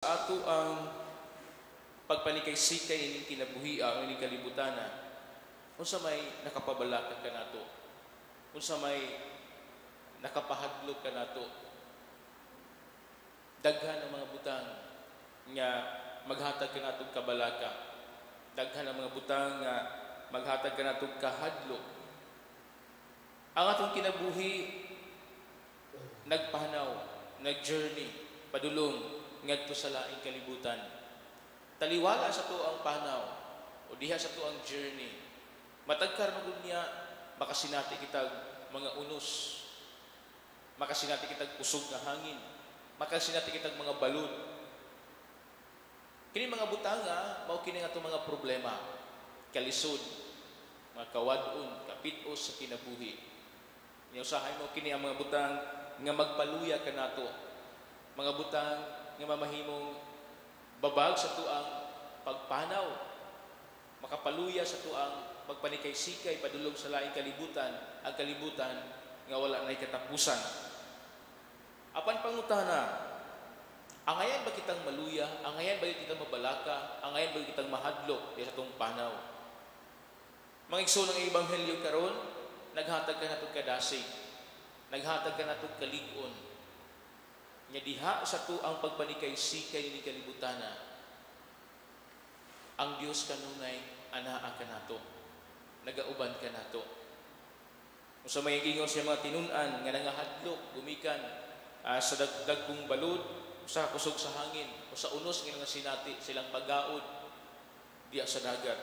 Ato ang pagpanikay-sikay ining kinabuhia o ining kalibutana, unsa may nakapabalaka kanato? Unsa may nakapahadlok kanato? Daghan ang mga butang nga maghatag kanatong kabalaka. Daghan ang mga butang nga maghatag kanatong kahadlok. Ang atong kinabuhi nagpanaw, nag-journey, padulong ngadto sa laing kalibutan. Taliwala sa atoang panaw o diha sa atoang journey, matagkar man niya makasinati kitag mga unos, makasinati kitag kusog nga hangin, makasinati kitag mga balud. Kini mga butanga mao kini nga mga problema, kalisod, mga kawad-on, kapit-os sa kinabuhi. Nya usahay mao kini ang mga butang nga magpaluya kanato, mga butang nga mamahimong babag sa atoang pagpanaw, makapaluya sa atoang pagpanikay-sikay padulong sa laing kalibutan, ang kalibutan nga wala nay katapusan. Apan pangutana, angayan ba kitang maluya? Angayan ba kitang mabalaka? Angayan ba kitang mahadlok sa atong panaw? Mga igsoon, ang ebanghelyo karon naghatag kanatong kadasig, naghatag kanatong kalig-on nga diha sa atoang pagpanikay-sikay ni kalibutana, ang Dios kanunay anaa kanato, nagauban kanato. Unsa may giingon sa mga tinun-an nga nangahadlok gumikan sa dagkong balud, sa kusog sa hangin o sa unos nga sinati silang paggaod diha sa dagat?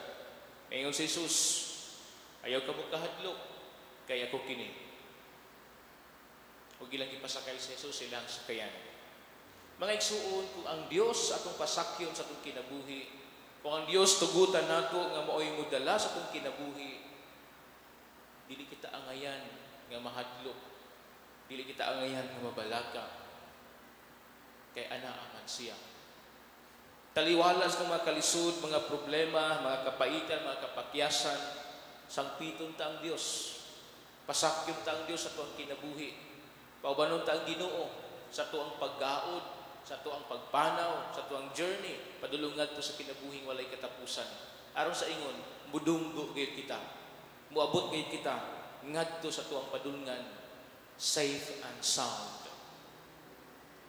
Ingon si Jesus, "Ayaw kamo kahadlok, kay ako kini." Ug ilang gipasakay si Jesus ilang sakayan. Mga igsuon, kung ang Dios atong pasakyon sa atong kinabuhi, kung ang Dios tugutan nato nga maoy modala sa atong kinabuhi, dili kita angayan nga mahadlok. Dili kita angayan nga mabalaka. Kay anaa man siya. Taliwala sa mga kalisod, mga problema, mga kapaitan, mga kapakyasan, sangpiton ta ang Dios. Pasakyon ta ang Dios sa atoang kinabuhi. Paubanon ta ang Ginoo sa atoang paggaod, sa atoang pagpanaw, sa atoang journey, padulong ngadto sa kinabuhing walay katapusan. Aron sa ingon, mudunggo gayud kita. Muabot gayud kita ngadto sa atoang padulngan, safe and sound.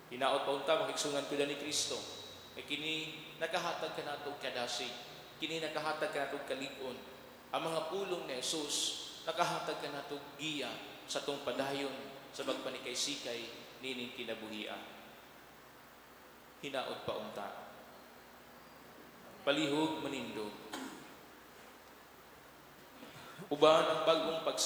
Hinaot pa unta makigsuonan ko ni Kristo. Kay kini nakahatag kanato og kadasig. Kini nakahatag kanato og kalig-on. Ang mga pulong ni Jesus nakahatag kanato og giya sa atong padayon sa pagpanikay-sikay nining kinabuhia. Hinaot pa unta. Palihog manindog. Uban ang bag-ong pag